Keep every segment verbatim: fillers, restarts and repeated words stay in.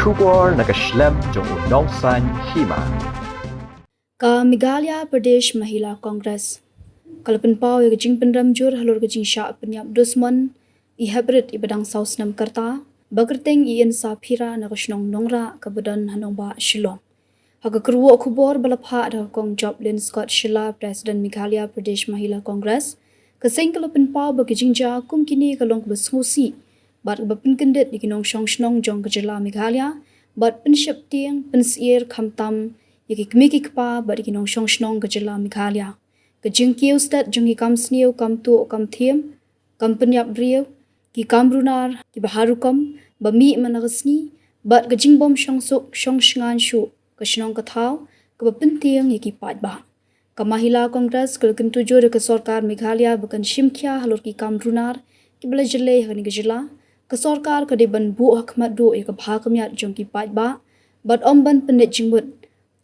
Khubor na ka shlem jong u Nongsaiñ Hima. Ka Meghalaya Pradesh Mahila Congress ka la pynpaw ïa ka jingpynrem jur halor ka jingshah pynïap dusmon i heprit iba dang saw snem ka rta ba kyrteng i Insaphira na ka shnong Nongrah kaba don ha nongbah Shillong. Ha ka kyrwoh khubor ba la phah da ka Kong Joplin Scott Shylla, President Meghalaya Pradesh Mahila Congress, ka seng ka la pynpaw ba ka jingjia kum kine ka long kaba sngewsih bad kaba pynkyndit ïa ki nongshong shnong jong ka jylla Meghalaya bad pynsheptieng, pynsyier khamtam ïa ki kmie ki kpa bad ïa ki nongshong shnong ka jylla Meghalaya. Ka jingkiew stet jong ki kam sniew, kam tuh, kam thiem, kam pynïap briew, ki kam runar kiba har rukom ba mih man la ka sngi bad ka jingbym shong suk shong shngaiñ shuh ka shnong ka thaw kaba pyntieng ïa ki paidbah. Ka Mahila Congress ka la kyntu jur ïa ka sorkar Meghalaya ba kan shim khia halor ki kam runar kiba la jlei ha kane ka jylla. Ka sorkar ka dei ban buh ha khmat duh ïa ka bha ka miat jong ki paidbah bad ym ban pynleit jingmut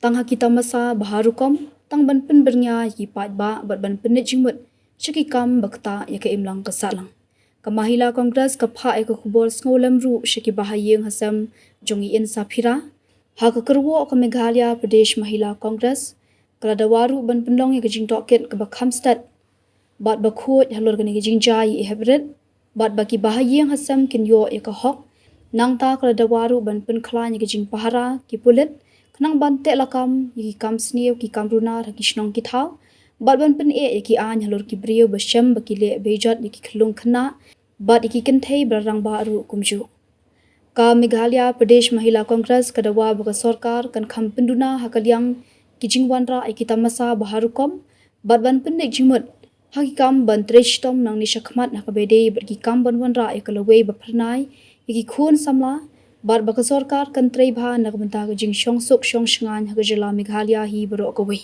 tang ha ki tamasa ba har rukom, tang ban pynbyrngia ïa ki paidbah bad ban pynleit jingmut sha ki kam ba ktah ïa ka imlang ka sahlang. Ka Mahila Congress ka phah ïa ka khubor sngewlem ruh sha kiba ha ïing ha sem jong i Insaphira. Ha ka kyrwoh ka Meghalaya Pradesh Mahila Congress ka la dawa ruh ban pynlong ïa ka jingtohkit kaba kham stet bad ba khuid halor kane ka jingjia i heprit bad ba kiba ha ïing ha sem kin ïoh ïa ka hok. Nangta ka la dawa ruh ban pynkhlaiñ ïa ka jingpahara ki pulit khnang ban teh lakam ïa ki kam sniew, ki kam runar ha ki shnong ki thaw bad ban pyneh ïa ki aiñ halor ki briew ba shem ba ki leh beijot ïa ki khyllung khynnah bad ïa ki kynthei ba la rangbah ruh kumjuh. Ka Meghalaya Pradesh Mahila Congress ka dawa ba ka sorkar kan kham pynduna ha ka liang ki jingwanrah ïa ki tamasa ba har rukom bad ban pynleit jingmut ha ki kam ban trei shitom nangne shakhmat ha kaba ïadei bad ki kam ban wanrah ïa ka lawei ba phyrnai ïa ki khun samla bad ba ka sorkar kan trei bha na ka bynta ka jingshong suk shong shngaiñ ha ka jylla Meghalaya hi baroh kawei.